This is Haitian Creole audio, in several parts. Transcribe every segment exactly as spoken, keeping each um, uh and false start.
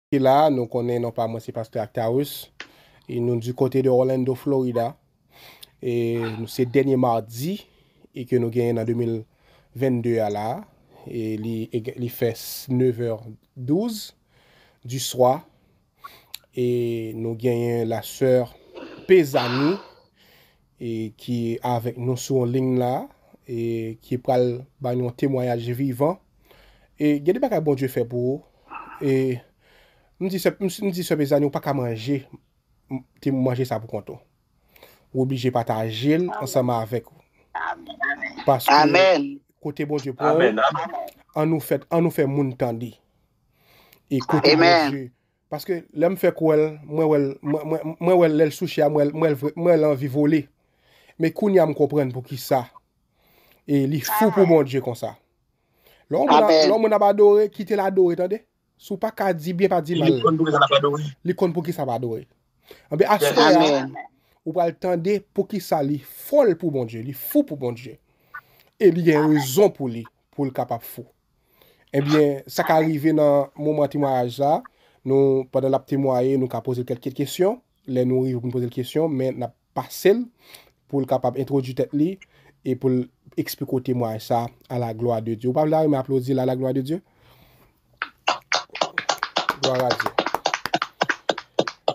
ki la, nou konnen non pa mwen se Pastè Actarus. E nou du côté de Orlando, Florida. E nou se dènye madi e ke nou genyen nan de mil vennde a la. E li, li fè nevè douz du swa. E nou genyen la sè Pezani e ki avèk nou sou yon liy la e ki pral ba nou yon temwayaj vivan. E gen de bagay Bondye fè pou ou. E m di sè, m, m di sè Pezani, ou pa ka manje, m, te manje sa pou kont ou. Ou oblije pataje l ansanm avèk ou. Paske kote Bondye pran ou, an nou fè, an nou fè moun tande. E kote Bondye, paske lè m fè kwè l, mwen wè l, mwen, mwen, mwen wè l lè l sou chè a, mwen wè l, mwen wè l vre, mwen wè l anvi vole. Men kounye a m konprann poukisa. E li fou pou Bondye konsa. Lè yon moun, lè yon moun ap adore, kite l adore, tande. Si w pa ka di byen, pa di mal. Li konn poukisa l ap adore. Li konn poukisa l ap adore. Anben, aswè a, ou pral tande poukisa li fòl pou Bondye, li fou pou Bondye. E li gen rezon pou li, pou l kapab fou. Ebyen, sa ka rive nan moman temwayaj la, nou, pandan l ap temwaye, nou ka poze l kèk kesyon. Lè nou rive pou n poze l kesyon, men n ap pase l pou l kapab entwodui tèt li e pou l eksplike w temwayaj sa, à la gloire de Dieu. Ou pa vle renmen aplodi l, à la gloire de Dieu? Gloire à Dieu.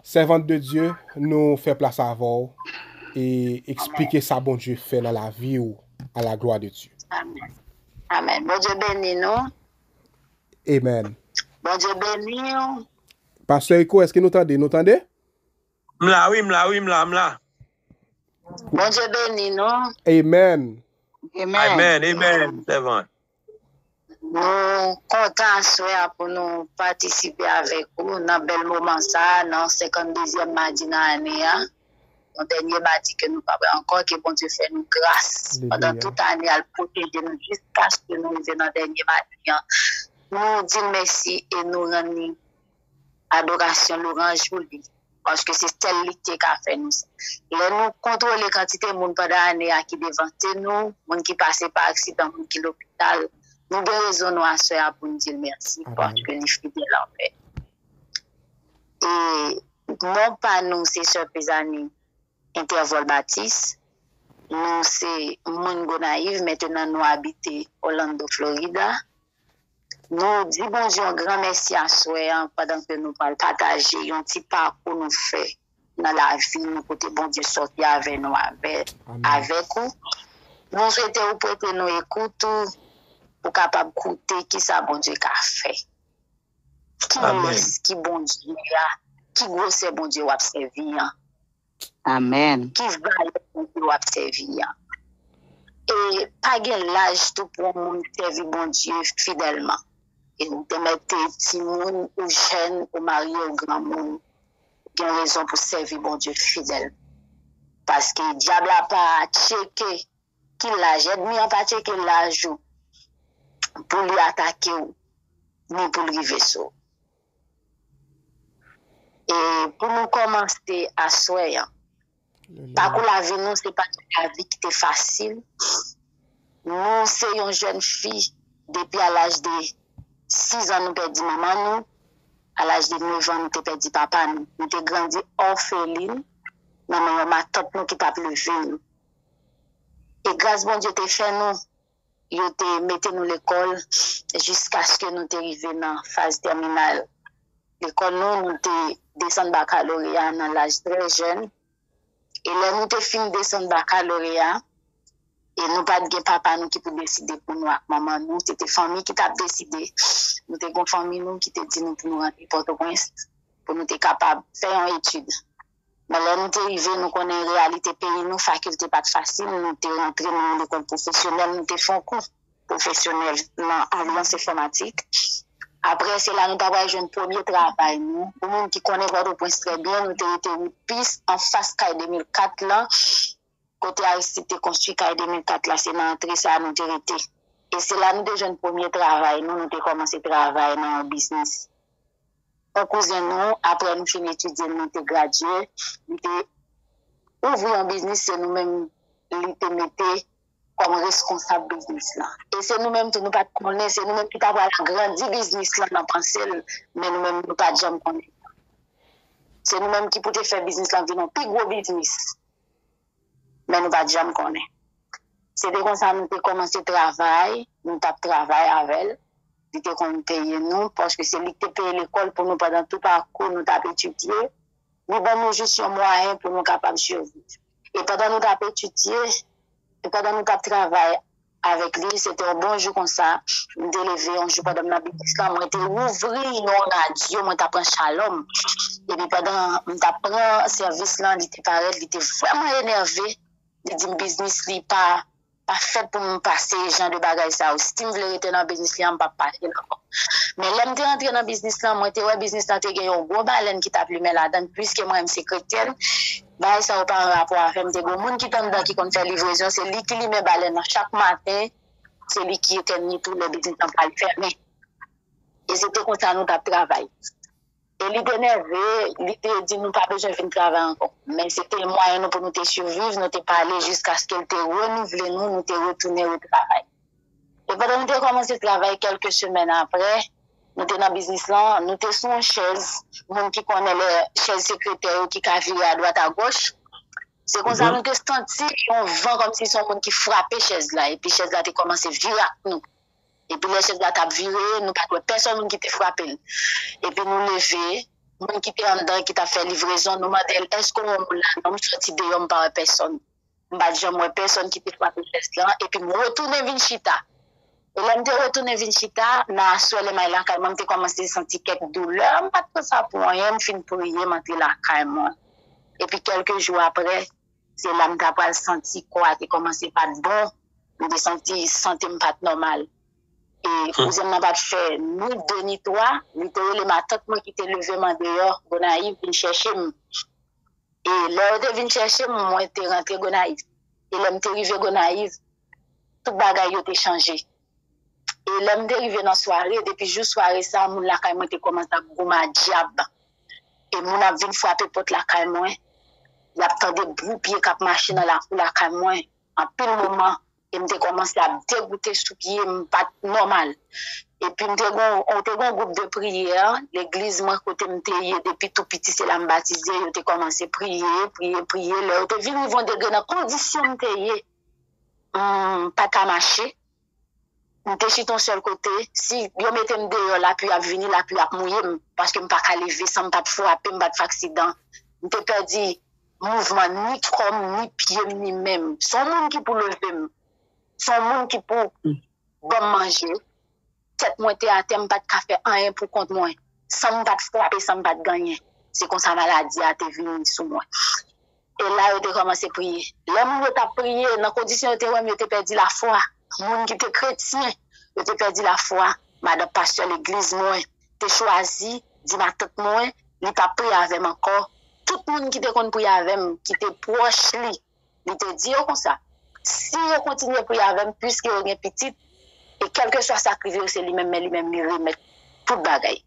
Sèvant de Dieu, nou fè plas avè w e eksplike sa Bondye fè nan lavi w, à la gloire de Dieu. Amen. Amen. Bondye beni nou. Amen. Bondye beni w. Pastè Rico, èske nou tande? Nou tande? M la wi, m la wi, m la, m la. Bondye beni nou. Amen. Amen, amen, sèvant. Nou kontan aswè a pou nou patisipe avèk ou nan bèl moman sa a, nan senkanndezyèm madi nan ane a. Yon dènye madi ke nou pa wè ankò, ke Bondye fè nou gras pandan tout ane a, l pwoteje nou jiskaske nou rive nan dènye madi an. Nou di l mèsi e nou rann li adorasyon, lwanj pou li. Paske se sèl li ki te ka fè nou sa. Lè nou kontwole kantite moun pandan ane a ki devante nou, moun ki pase pa aksidan, moun ki lopital, nou gen rezon nou aswè a pou n di l mèsi paske li fidèl anvè. E non pa nou se Sè Pezani Intervol Batis. Nou se moun Gonayiv, mentenan nou abite Orlando, Florida. Nou di Bondye yon gran mèsi aswè an pandan ke nou pral pataje yon ti pakou nou fè nan lavi nou kote Bondye sòti avè nou avè, avèk ou. Nou swete ou prete nou ekout ou pou kapab koute kisa Bondye ka fè. Ki lès ki Bondye a, ki gwosè Bondye w ap sèvi an. Amen. Ki valè Bondye w ap sèvi an. E pa gen laj tou pou yon moun sèvi Bondye fidèlman. E ou te mèt te timoun, ou jèn, ou marye, ou granmoun, ou gen rezon pou sèvi Bondye fidèl. Paske dyab la pa tcheke ki laj, ènmi an pa tcheke laj ou pou li atake w, ni pou l rive sou ou. E pou nou kòmanse aswè an, pakou lavi nou se pa yon lavi ki te fasil. Nou se yon jèn fi, depi a laj de sis an nou pèdi manman nou, a laj de nèf an nou te pèdi papa nou. Nou te grandi òfelin nan men yon matant nou ki t ap leve nou. E gras Bondye te fè nou, yo te mete nou lekòl jiskaske nou te rive nan faz tèminal lekòl nou, nou te desann bakaloreya nan laj trè jèn. E lè nou te fin desann bakaloreya, e nou pa t gen papa nou ki pou deside pou nou ak manman nou, se te fanmi ki t ap deside. Nou te gen fanmi nou ki te di nou pou nou rantre Pòtoprens, pou nou te kapab fè yon etid. Men lè nou te rive, nou konnen reyalite peyi nou, fakilte pa t fasil, nou te rantre nan yon lekòl pwofesyonèl, nou te fè yon kou pwofesyonèl nan Alliance Informatique. Apre, se la nou ta pral jwenn premye travay nou. Pou moun ki konnen Pòtoprens trè byen, nou te rete wout Pis, anfas kay de mil kat lan, kote Aristide te konstwi kay de mil kat la, se nan antre sa a nou te rete. E se la nou te jwenn premye travay nou, nou te kòmanse travay nan yon biznis. Yon kouzen nou, apre nou fin etidye, nou te gradye, li te ouvri yon biznis, se nou menm li te mete kòm reskonsab biznis lan. E se nou menm tou, nou pa t konnen, se nou menm ki ta pral agrandi biznis lan nan panse l, men nou menm nou pa t janm konnen. Se nou menm ki pou te fè biznis lan vin yon pi gwo biznis, men nou pa t janm konnen. Se te konsa nou te kòmanse travay, nou t ap travay avè l, li te konn peye nou, paske se li ki te peye lekòl pou nou pandan tout pakou nou t ap etidye. Li ban nou jis yon mwayen pou nou kapab siviv. E pandan nou t ap etidye, e pandan nou t ap travay avèk li, se te yon bon jou konsa, m te leve yon jou pandan m nan biznis lan, mwen te ouvri yon radyo, mwen t ap pran Shalom. Epi pandan m t ap pran sèvis lan, li te parèt, li te vrèman enève. Li di m biznis li pa pa fèt pou m pase jan de bagay sa yo. Si m vle rete nan biznis li an, m p ap pase l ankò. Men lè m te rantre nan biznis lan, mwen te wè biznis lan te gen yon gwo balèn ki t ap limen ladan l, piske mwen menm se kretyèn, bagay sa yo pa an rapò avè m. Te gen yon moun ki t anndan ki konn fè livrezon, se li ki limen balèn nan chak maten, se li ki etèn li tou lè biznis lan pral fèmen. E se te konsa nou t ap travay. E li te nève, li te di nou pa bezwen vin travay ankò. Men se te mwayen nou pou nou te siviv, nou te pale jiskaske l te renouvle nou, nou te retounen retravay. E pandan nou te kòmanse travay kèlke semèn apre, nou te nan biznis lan, nou te sou yon chèz, moun ki konnen lè chèz sekretè yo ki ka vire adwat agoch. Se konsa nou te santi yon van kòmsi se yon moun ki frape chèz la, epi chèz la te kòmanse vire ak nou. Epi lè chèz la t ap vire, nou pa t wè pèsonn moun ki te frape l. Epi nou leve, moun ki te anndan ki t ap fè livrezon, nou mande l èske w wè yon moun la? Non, m soti deyò, m pa wè pèsonn. M pa t janm wè pèsonn ki te frape chèz lan, epi m retounen vin chita. E lè m te retounen vin chita, nan aswè lè m al lakay mwen, m te kòmanse santi kèk doulè, m pa t pran sa pou anyen, m fin priye, m antre lakay mwen. Epi kèlke jou apre, se la m ta pral santi kò a te kòmanse pa t bon, m te santi sante m pa t nòmal. E kouzen m nan pa t fè ni de ni twa, li te rele matant mwen ki te leve m andeyò Gonayiv vin chèche m. E lè yo te vin chèche m, mwen te rantre Gonayiv. E lè m te rive Gonayiv, tout bagay yo te chanje. E lè m te rive nan sware, depi jou sware sa, moun lakay mwen te kòmanse ap goumen a dyab. E moun ap vin frape pòt lakay mwen. Y ap tande bri pye k ap mache nan lakou lakay mwen. Anpil moman, e m te kòmanse ap degoute sou pye, m pa t nòmal. Epi m te gon, te gon gwoup de priyè, legliz mwen kote m te ye depi tou piti, se la m batize, yo te kòmanse priye, priye, priye. Lè yo te vin rive yon degre nan kondisyon m te ye, m pa ka mache. M te chita yon sèl kote. Si yo mete m deyò, lapli ap vini, lapli ap mouye m, paske m pa ka leve san m pa t frape, m pa t fè aksidan. M te pèdi mouvman ni kò m, ni pye m, ni men m. Se yon moun ki pou leve m. Se yon moun ki pou ban m manje. Tèt mwen te atè, m pa t ka fè anyen pou kont mwen. San m pa t frape, san m pa t gen anyen. Se konsa maladi a te vini sou mwen. E la, yo te kòmanse priye. Lè moun yo t ap priye, nan kondisyon yo te wè m, yo te pèdi lafwa. Moun ki te kretyen, yo te pèdi lafwa. Madan pastè legliz mwen te chwazi di matant mwen, li p ap priye avè m ankò. Tout moun ki te konn priye avè m, ki te pwòch li, li te di yo konsa, si yo kontinye priye avè m, piske yo gen pitit, e kèlkeswa sa k rive yo, se li menm, men li menm, li remèt tout bagay.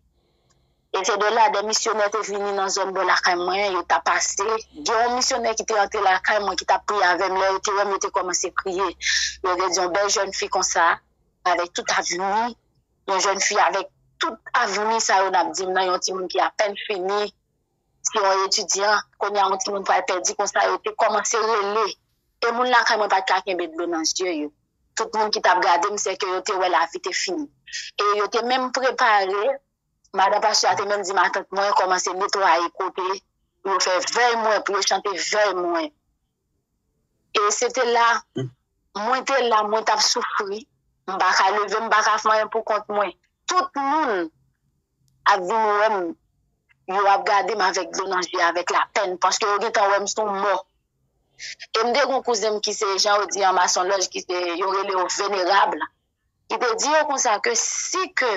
E se de la, de misyonè te vini nan zòn bò lakay mwen, yo t ap pase. Gen yon misyonè ki te antre lakay mwen, ki t ap priye avè m. Lè yo te wè m, yo te kòmanse kriye. Yo te di yon bèl jèn fi konsa, avèk tout avni, yon jèn fi avèk tout avni sa yo n ap di m nan, yon timoun ki apèn fini, se yon etidyan, kounye a yon timoun pral pèdi konsa, yo te kòmanse rele. E moun lakay mwen pa t ka kenbe dlo nan zye yo. Tout moun ki t ap gade m, se ke yo te wè lavi te fini. E yo te menm prepare, madan pastè a te menm di matant mwen kòmanse netwaye kote pou yo fè vèy mwen, pou yo chante vèy mwen. E se te la, mwen te la, mwen t ap soufri, m pa ka leve, m pa ka fè anyen pou kont mwen. Tout moun ap vin wè m, yo ap gade m avèk dlo nan je, avèk lapèn, paske yo gentan wè m se yon mò. E m te gen yon kouzen m ki se, jan yo di an masonlòj, ki se, yo rele yo venerab, ki te di yo konsa ke si ke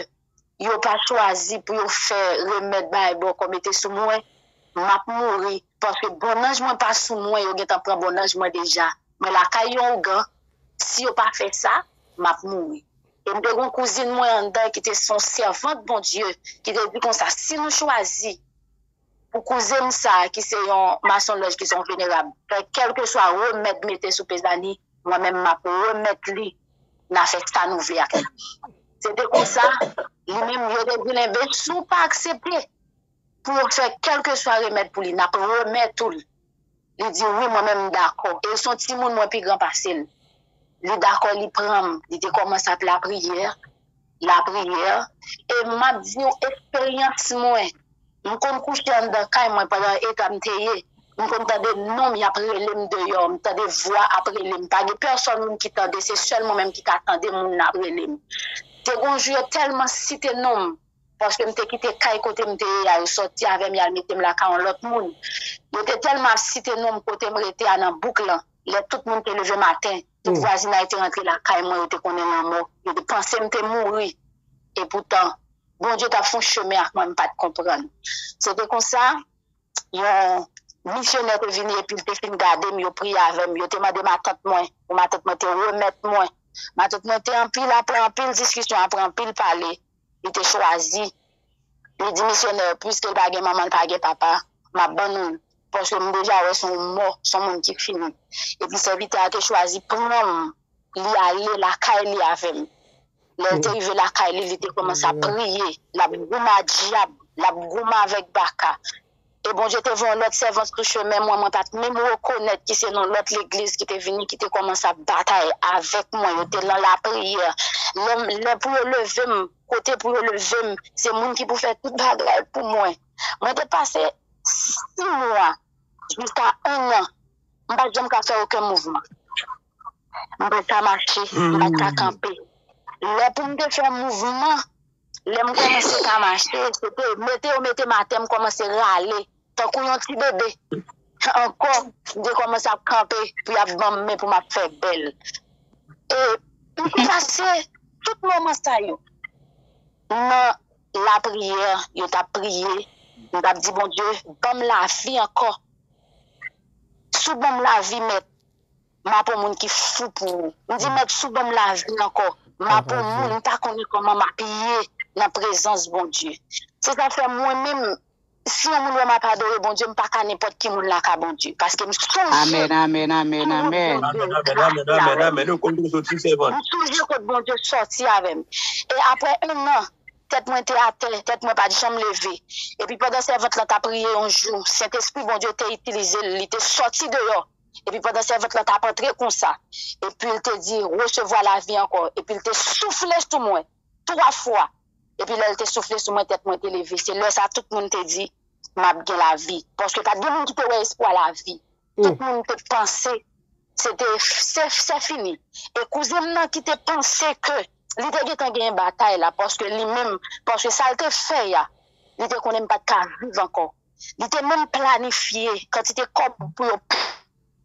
yo pa chwazi pou yo fè remèd bay bòkò mete sou mwen, m ap mouri, paske bonnanj mwen pa sou mwen, yo gentan pran bonnanj mwen deja. Mwen lakay yon ougan, si yo pa fè sa, m ap mouri. E m te gen yon kouzin mwen anndan ki te se yon sèvant Bondye, ki te di konsa, si nou chwazi pou kouzen m sa a, ki se yon masonlòj, ki se yon venerab, fè kèlkeswa remèd mete sou Pezani, mwen menm m ap remèt li, n a fè sa nou vle ak li. Se te konsa, li menm, yo te di l, enben, si w pa aksepte pou yo fè kèlkeswa remèd pou li, n ap remèt ou l. Li di, wi, mwen menm, m dakò. E l se yon timoun, mwen pi gran pase l. Li dakò, li pran m. Li te kòmanse ap lapriyè, lapriyè. E m ap di w, eksperyans mwen, m konn kouche anndan kay mwen pandan eta m te ye. M konn tande non m y ap rele m deyò. M tande vwa ap rele m. Pa gen pèsòn moun ki tande, se sèl mwen menm ki ka tande moun nan ap rele m. Te gon jou yo tèlman site non m, paske m te kite kay kote m te ye a, yo sòti avè m, y al mete m lakay yon lòt moun. Yo te tèlman ap site non m kote m rete a nan bouk lan. Lè tout moun te leve maten, tout vwazinay te rantre lakay mwen, yo te konnen lanmò. Yo te panse m te mouri. Epoutan, Bondye t ap fè yon chemen ak mwen, m pa t konprann. Se te konsa, yon misyonè te vini epi l te fin gade m, yo priye avè m, yo te mande matant mwen, pou matant mwen te remèt mwen. Matant mwen te anpil, apre anpil diskisyon, apre anpil pale, li te chwazi. Li di misyonè, piske l pa gen manman, l pa gen papa, m ap ban nou l. Paske m deja wè se yon mò, se yon moun ki fini. Epi sèvitè a te chwazi pran m, li ale lakay li avè m. Lè l te rive lakay li, li te kòmanse ap priye, l ap goumen ak dyab, l ap goumen avèk baka. E Bondye te voye yon lòt sèvant sou chemen mwen, mwen pa t menm rekonèt ki se nan lòt legliz ki te vini, ki te kòmanse ap batay avèk mwen. Yo te nan lapriyè. Lè, lè pou yo leve m, kote pou yo leve m, se moun ki pou fè tout bagay pou mwen. Mwen te pase sis mwa jiska en an, m pa t janm ka fè okenn mouvman. M pa t ka mache, m pa t ka kanpe. Lè pou m te fè mouvman, lè m kòmanse ka mache, se te mete yo mete m atè, m kòmanse rale, tankou yon ti bebe. Ankò, m te kòmanse ap kanpe pou y ap ban m men pou m ap fè bèl. E m te pase tout moman sa yo nan lapriyè, yo t ap priye, m t ap di, Bondye, ban m lavi ankò. Si w ban m lavi, Mèt, m ap yon moun ki fou pou ou. M di, Mèt, si w ban m lavi ankò, m ap yon moun, m pa konnen kòman m ap ye nan prezans Bondye. Se sa fè mwen menm, si yon moun wè m ap adore Bondye, m pa ka nenpòt ki moun la ka Bondye. Paske m sonje Amèn, amèn, amèn, amèn. Amèn, amèn, amèn. Ou konn tou soti sèvant. M sonje kot Bondye sòti avè m. E apre en an, tèt mwen te atè, tèt mwen pa t janm leve. Epi pandan sèvant lan t ap priye yon jou, Sentespri Bondye te itilize l, li te sòti deyò. Epi pandan sèvant lan t ap antre konsa, epi l te di, resevwa lavi ankò. Epi l te soufle sou mwen twa fwa. Epi lè l te soufle sou mwen, tèt mwen te leve. Se lè sa a tout moun te di, m ap gen lavi. Paske pa t gen moun ki te wè espwa lavi. Tout moun te panse se te se se fini. E kouzen m nan ki te panse ke li te gentan genyen batay la, paske li menm, paske sa l te fè a, li te konnen m pa t ka viv ankò. Li te menm planifye kantite kòb pou yo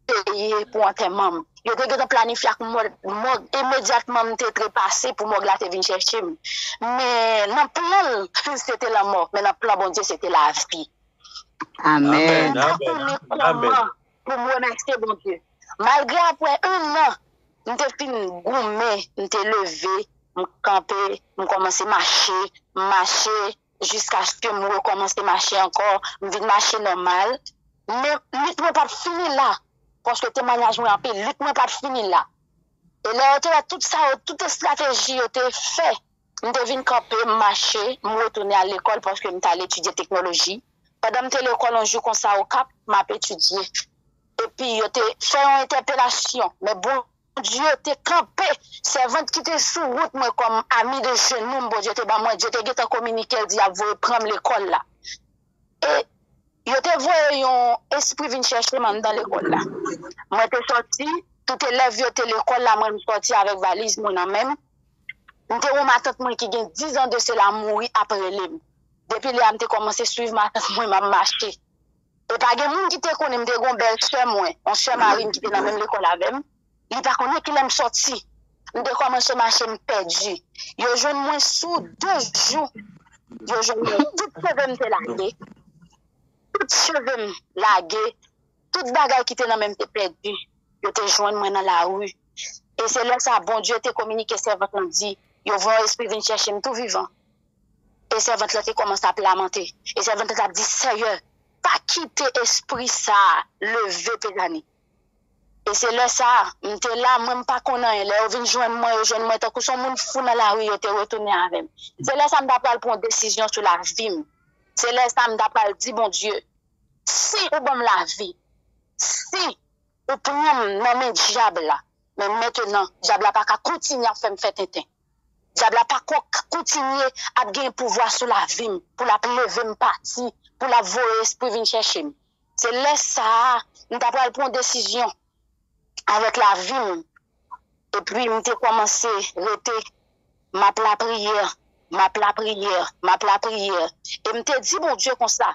peye pou antèman m. Yo te gentan planifye ak mòg, mòg imedyatman m te trepase pou mòg la te vin chèche m. Men nan plan l, se te lanmò, men nan plan Bondye, se te lavi. Amèn. M pa konnen kòman pou m remèsye Bondye. Malgre apre en an, m te fin goumen, m te leve, m kanpe, m kòmanse mache, m mache, jiskaske m rekòmanse mache ankò, m vin mache nòmal. Men lit mwen pa t fini la, paske temwayaj mwen anpil, lit mwen pa t fini la. E lè yo te wè tout sa yo, tout estrateji yo te fè, m te vin kanpe, m mache, m retounen al lekòl paske m t al etidye teknoloji. Pandan m te lekòl yon jou konsa Okap, m ap etidye. Epi yo te fè yon entèpelasyon, men Bondye te kanpe. Sèvant ki te sou wout mwen kòm ami de jenou m, Bondye te ban mwen, Dye te gentan kominike l, di y ap voye pran m lekòl la. E yo te voye yon espri vin chèche m anndan lekòl la. Mwen te sòti, tout elèv yo te lekòl la, mwen m sòti avèk valiz mwen nan men m. M te wè yon matant mwen ki gen diz an de sela mouri ap rele m. Depi lè a m te kòmanse swiv matant mwen, m ap mache. E pa gen moun ki te konnen m te gen yon bèl sè mwen, yon sè mari m ki te nan menm lekòl avè m. Li pa konnen kilè m sòti. M te kòmanse mache, m pèdi. Yo jwenn mwen sou de jou. Yo jwenn mwen, tout cheve m te lage. Tout cheve m lage. Tout bagay ki te nan men m te pèdi. Yo te jwenn mwen nan lari. E se lè sa a Bondye te kominike sèvant lan di, yo voye yon espri vin chèche m tou vivan. E sèvant lan te kòmanse ap lamante. E sèvant lan t ap di, Seyè, pa kite espri sa a leve Pezani. E se lè sa a, m te la, mwen m pa konn anyen. Lè yo vin jwenn mwen, yo jwenn mwen tankou se yon moun fou nan lari, yo te retounen avè m. Se lè sa a m ta pral pran yon desizyon sou lavi m. Se lè sa a m ta pral di Bondye, si ou ban m lavi, si ou pran m nan men dyab la, men mentenan, dyab la pa ka kontinye ap fè m fè tenten. Dyab la pa ko- kontinye ap gen pouvwa sou lavi m, pou l ap leve m pati, pou l ap voye espri vin chèche m. Se lè sa a, m ta pral pran yon desizyon avèk lavi m. Epi m te kòmanse rete, m ap lapriyè, m ap lapriyè, m ap lapriyè. E m te di Bondye konsa,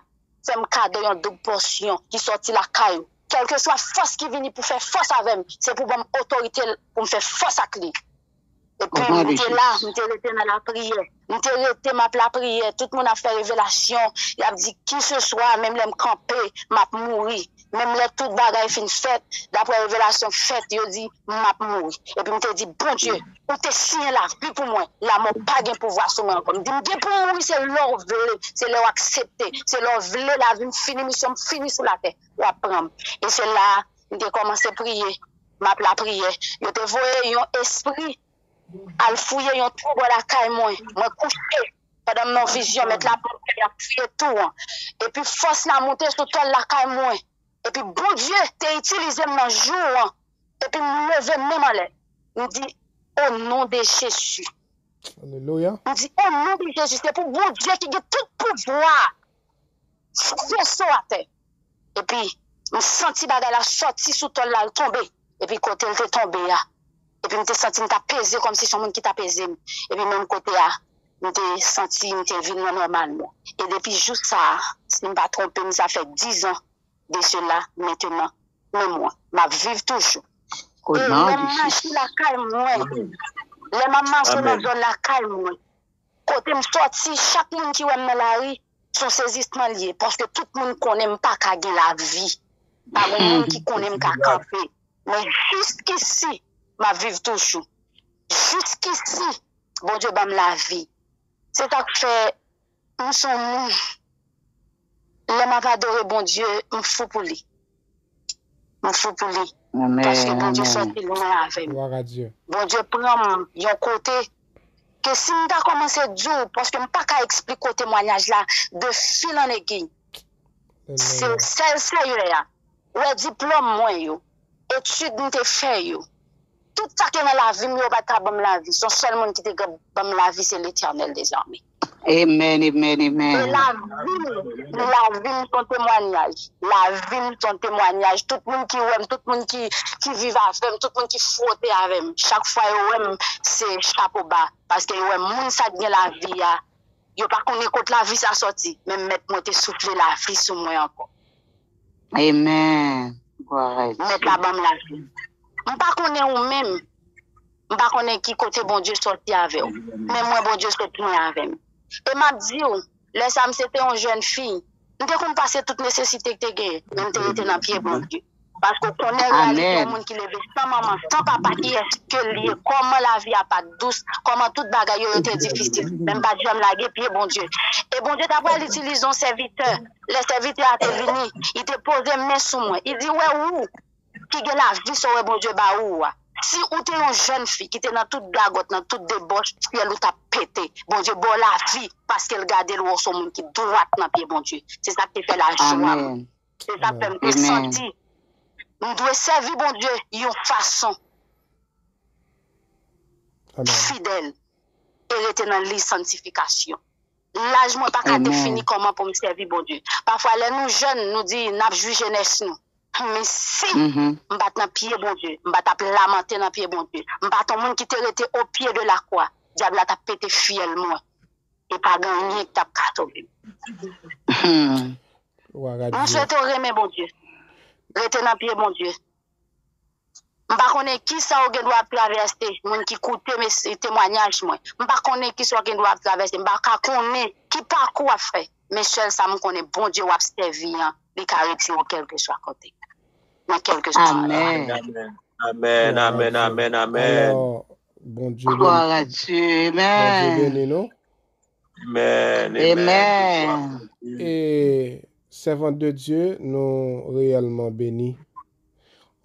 fè m kado yon doub pòsyon ki sòti lakay ou. Kèlkeswa fòs ki vini pou fè fòs avè m, se pou ban m otorite l pou m fè fòs ak li. Epi m te la, m te rete nan lapriyè. M te rete, m ap lapriyè. Tout moun ap fè revelasyon. Y ap di kiseswa, menm lè m kanpe, m ap mouri. Menm lè tout bagay fin fèt, daprè revelasyon k fèt, yo di, m ap mouri. Epi m te di, Bondye, ou te siyen lavi pou mwen. Lanmò pa gen pouvwa sou mwen ankò. M di, m gen pou m mouri, se lè w vle, se lè w aksepte, se lè w vle lavi m fini, misyon m fini sou latè, w ap pran m. E se la a, m te kòmanse priye, m ap lapriyè. Yo te voye yon espri al fouye yon twou bò lakay mwen. Mwen kouche, pandan m nan vizyon, mèt la pran fè, y ap fouye twou an. Epi fòs la monte sou tòl lakay mwen. Epi Bondye te itilize m nan jou an. Epi m leve men m anlè. M di, o non de Jezi. Alelouya. M di, o non de Jezi, se pou Bondye ki gen tout pouvwa fè so atè. Epi, m santi bagay la sòti sou tòl la, l tonbe. Epi kote l te tonbe a. Epi m te santi m ta peze kòmsi se yon moun ki ta peze m. Epi menm kote a, m te santi m te vin nan nòmal mwen. E depi jou sa a, si m pa twonpe m, sa fè diz an de sela mentenan. Men mwen, m ap viv toujou. E lè m mache lakay mwen, lè m ap mache nan zòn lakay mwen, kote m sòti, chak moun ki wè m nan lari, se yon sezisman l ye, paske tout moun konnen m pa ka gen lavi. Pa gen moun ki konnen m ka kanpe. Men jiskisi, m ap viv toujou. Jiskisi, Bondye ban m lavi. Se sa k fè m se yon moun, lè m ap adore Bondye, m fou pou li. M fou pou li. Paske Bondye sòti lwen avè m. Bondye pran m yon kote ke si m ta kòmanse di w, paske m pa ka eksplike w temwayaj la de fil an egiy. Se sèl Seyè a. Wè diplòm mwen yo, etid m te fè yo, tout sa ki nan lavi m yo pa t ka ban m lavi. Se yon sèl moun ki te ka ban m lavi, se Letènèl dezame. Amen, amen, amen. E lavi m, lavi m se yon temwayaj. Lavi m se yon temwayaj. Tout moun ki wè m, tout moun ki, ki viv avè m, tout moun ki fwote avè m, chak fwa yo wè m, se chapo ba. Paske yo wè moun sa k gen lavi a, yo pa konnen kot lavi sa sòti, men mèt mwen te soufle lavi sou mwen ankò. Amen. Mèt la ban m lavi. M pa konnen ou menm. M pa konnen ki kote Bondye sòti avè w. Men mwen, Bondye sot lwen avè m. E m ap di w, lè sa m se te yon jèn fi, m te konn pase tout nesesite k te genyen, men m te rete nan pye Bondye. Paske w konnen reyalite yon moun ki leve san manman, san papa, kiyès ke l ye, kòman lavi a pa t dous, kòman tout bagay yo, yo te difisil. Men m pa t janm lage pye Bondye. E Bondye ta pral itilize yon sèvitè. Lè sèvitè a te vini, li te poze men sou mwen. Li di, wè ou ki gen lavi sa w wè Bondye ba ou a. Si ou te yon jèn fi ki te nan tout gagòt, nan tout debòch, syèl ou t ap pete. Bondye ba w lavi paske l gade l wè w se yon moun ki dwat nan pye Bondye. Se sa k te fè lajwa m. Se sa k fè m te santi m dwe sèvi Bondye yon fason fidèl e rete nan liy sanntifikasyon. Laj mwen pa ka defini kòman pou m sèvi Bondye. Pafwa, lè nou jèn, nou di n ap jwi jenès nou. Men si m pa t nan pye Bondye, m pa t ap lamante nan pye Bondye, m pa t yon moun ki te rete o pye de lakwa, dyab la t ap pete fyèl mwen. E pa gen anyen ki t ap ka sove m. M swete w renmen Bondye. Rete nan pye Bondye. M pa konnen kisa w gen dwa ap travèse, moun ki koute temwayaj mwen. M pa konnen kisa w gen dwa ap travèse. M pa ka konnen ki pakou w ap fè. Men sèl sa m konnen, Bondye w ap sèvi an, li ka retire w kèlkeswa kote. Nan kèlkeswa. Amen. Amen, amen, amen, amen. Bondye beni nou. Amen, amen. E sèvant de Dye, nou reyèlman beni.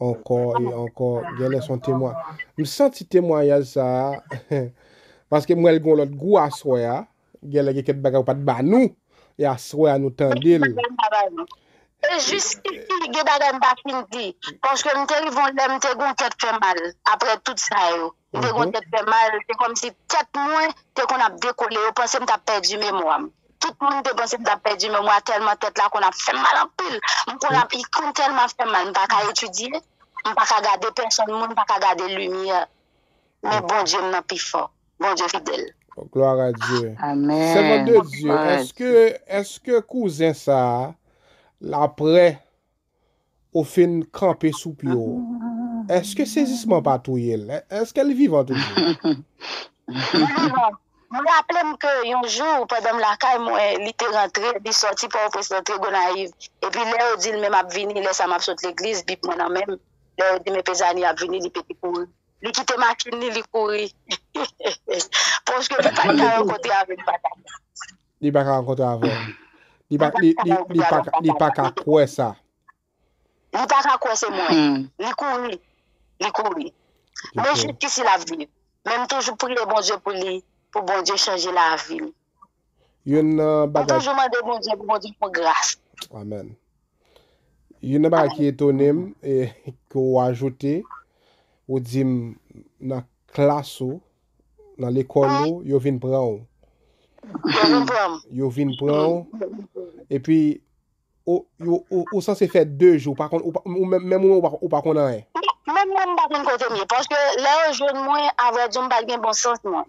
ankò e ankò. Genlè se yon temwa-, m santi temwayaj sa a, paske m wè l gen yon lòt gou aswè a. Genlè gen kèk bagay ou pa t ba nou, e aswè a nou tande l. E jis isi, gen bagay m pa fin di. Paske m te rive yon lè, m te gon tèt fè mal. Apre tout sa yo, m te gon tèt fè mal. Se kòmsi tèt mwen te konn ap dekole. Yo panse m t ap pèdi memwa m. Tout moun te panse m t ap pèdi memwa tèlman tèt la konn ap fè m mal anpil. M konn ap, li konn tèlman fè m mal, m pa ka etidye, m pa ka gade pèsòn moun, m pa ka gade limyè. Men Bondye m nan pi fò. Bondye fidèl. Gloire à Dieu. Amen. Servante de Dieu, èske èske kouzen sa a, apre ou fin kanpe sou pye w, èske sezisman pa touye l? Èske l vivan toujou? Li vivan. M raple m ke yon jou, pandan m lakay mwen, li te rantre, li sòti Pòtoprens rantre Gonayiv. Epi lè yo di l men m ap vini, lè sa m ap sot legliz, Bib mwen nan men m. Lè yo di men Pezani ap vini, li pete kouri. Li kite machin li, li kouri. Paske li pa t ka rankontre avè m, papa. Li pa ka rankontre avè w. Li pa, li, li, li pa, ka- li pa ka kwè sa. Li pa ka kwè se mwen. Li kouri. Li kouri. Men jiskisi l ap viv. Men m toujou priye Bondye pou li, pou Bondye chanje lavi l. Youn nan M bagay. toujou mande Bondye pou Bondye fè gras. Amen. Youn nan bagay ki etone m, e ke w ajoute, ou di m nan klas ou, nan lekòl ou, yo vin pran w. Yo vin pran m. Yo vin pran w. Epi, ou, yo, ou, ou sanse fè de jou, ou pa konn, ou pa- ou menm, menm ou, ou pa, ou pa konn anyen. Menm mwen, m pa konn kote m ye. Paske lè yo jwenn mwen, avrèdi, m pa t gen bon sans mwen.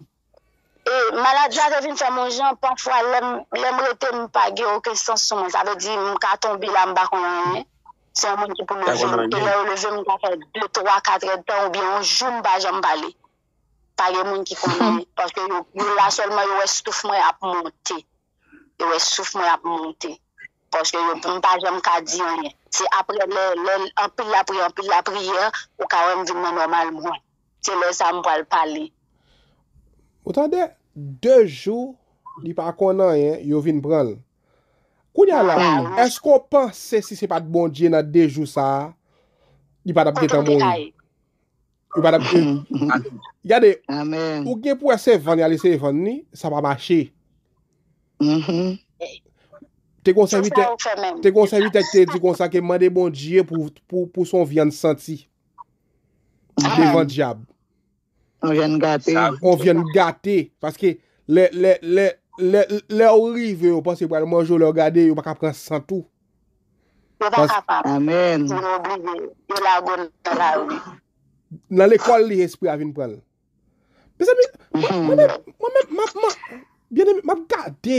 E maladi a te vin fè m yon jan, pafwa, lè m, lè m rete, m pa gen okenn sans sou mwen. Sa vle di, m ka tonbe la, m pa konn anyen. Se yon moun ki pou leve m. E lè yo leve m, m ka fè de, twa, kat èdtan, oubyen yon jou, m pa janm pale. Pa gen moun ki konnen. Paske yo, yo la sèlman, yo wè souf mwen ap monte. Yo wè souf mwen ap monte. Paske yo, m pa janm ka di anyen. Se apre lè, lè anpil lapriyè, anpil lapriyè, ou ka wè m vin nan nòmal mwen. Se lè sa m pral pale. Ou tande? De jou, li pa konn anyen, yo vin pran l. Kounye a la, èske w panse si se pa t Bondye nan de jou sa a, li pa t ap gentan mouri? Li pa t ap. Gade, Amen. Ou gen pou wè se vann y al eseye vann li, sa pa mache. Te gon sèvitè, te gon sèvitè ki te di konsa ke mande Bondye pou, pou, pou son vyann santi devan dyab. On vyann gate. On vyann gate. Paske lè, lè, lè, lè, lè ou rive, yo panse pral manje w, lè yo gade, yo pa ka pran sant ou. Yo pa kapab. Amen. Yo oblije. Yo lago nan lari. Nan lekòl li, espri a vin pran l. Mezanmi, mwen, mwen menm, mwen menm, m ap, m ap, byeneme, m ap gade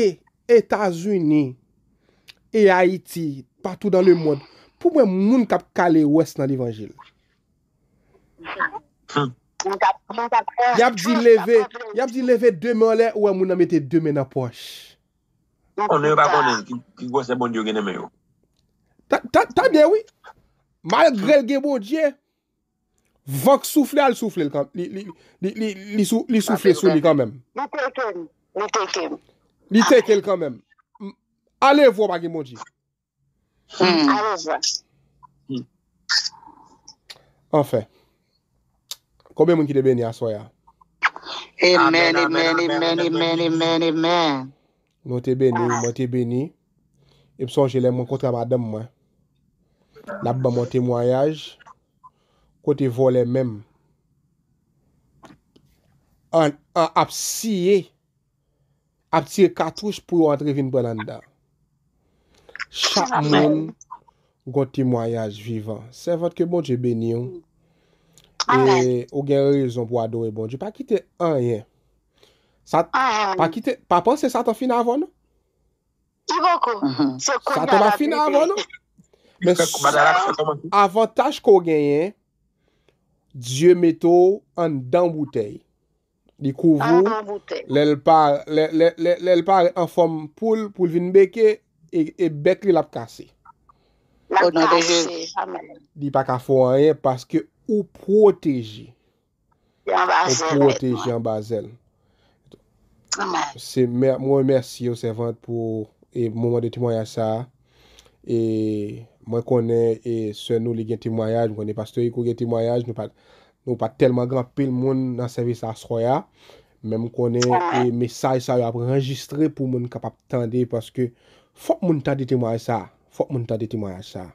Etazini e Ayiti, patou dan le mond, pou mwen, moun k ap kale wès nan levanjil. Y ap di leve, y ap di leve de men anlè, ou wè moun nan mete de men nan pòch. Konnen yo pa konnen ki, ki gwosè Bondye yo gen nan men yo. Ta- ta- Tande wi. Malgre l gen Bondye, van k soufle a, l soufle l kan- li, li, li, li, li, sou- li soufle sou li kanmenm. Li teke m. Li teke m. Li teke l kanmenm. M- Ale vwa pa gen Bondye. Ale vwa. Anfen. Konbyen moun ki te beni aswè a? Amen, amen, amen, amen, amen, amen. Nou te beni, mwen te beni. E m sonje lè m rankontre a madanm mwen. L ap ban m yon temwayaj kote vòlè menm an, an ap siye, ap tire katouch pou yo antre vin pran l anndan. Chak moun gon temwayaj vivan. Sèvant, ke Bondye beni w. E ou gen rezon pou adore Bondye. Pa kite anyen. Sa, pa kite, pa panse Satan fin avè w non. Li poko. Se kounye Satan pa fin avè w non. Men avantaj ke w genyen, Dye mete w anndan boutèy. Li kouvri w. Lè l pa, lè, lè, lè, lè l parèt an fòm poul, pou l vin beke, e, e bèk li l ap kase. L ap kase. Amen. Li pa ka fè w anyen paske ou pwoteje. Li anba Ou zèl. pwoteje anba zèl. Amen. Se mè- mwen remèsye w, sèvant, pou e, moman de temwayaj sa a. E mwen konnen e sè nou li gen temwayaj, mwen konnen pastè Rico gen temwayaj, nou pa nou pa tèlman gen anpil moun nan sèvis la aswè a. Men m konnen e mesaj sa yo ap anrejistre pou moun kapab tande, paske fòk moun tande temwayaj sa. Fòk moun tande temwayaj sa.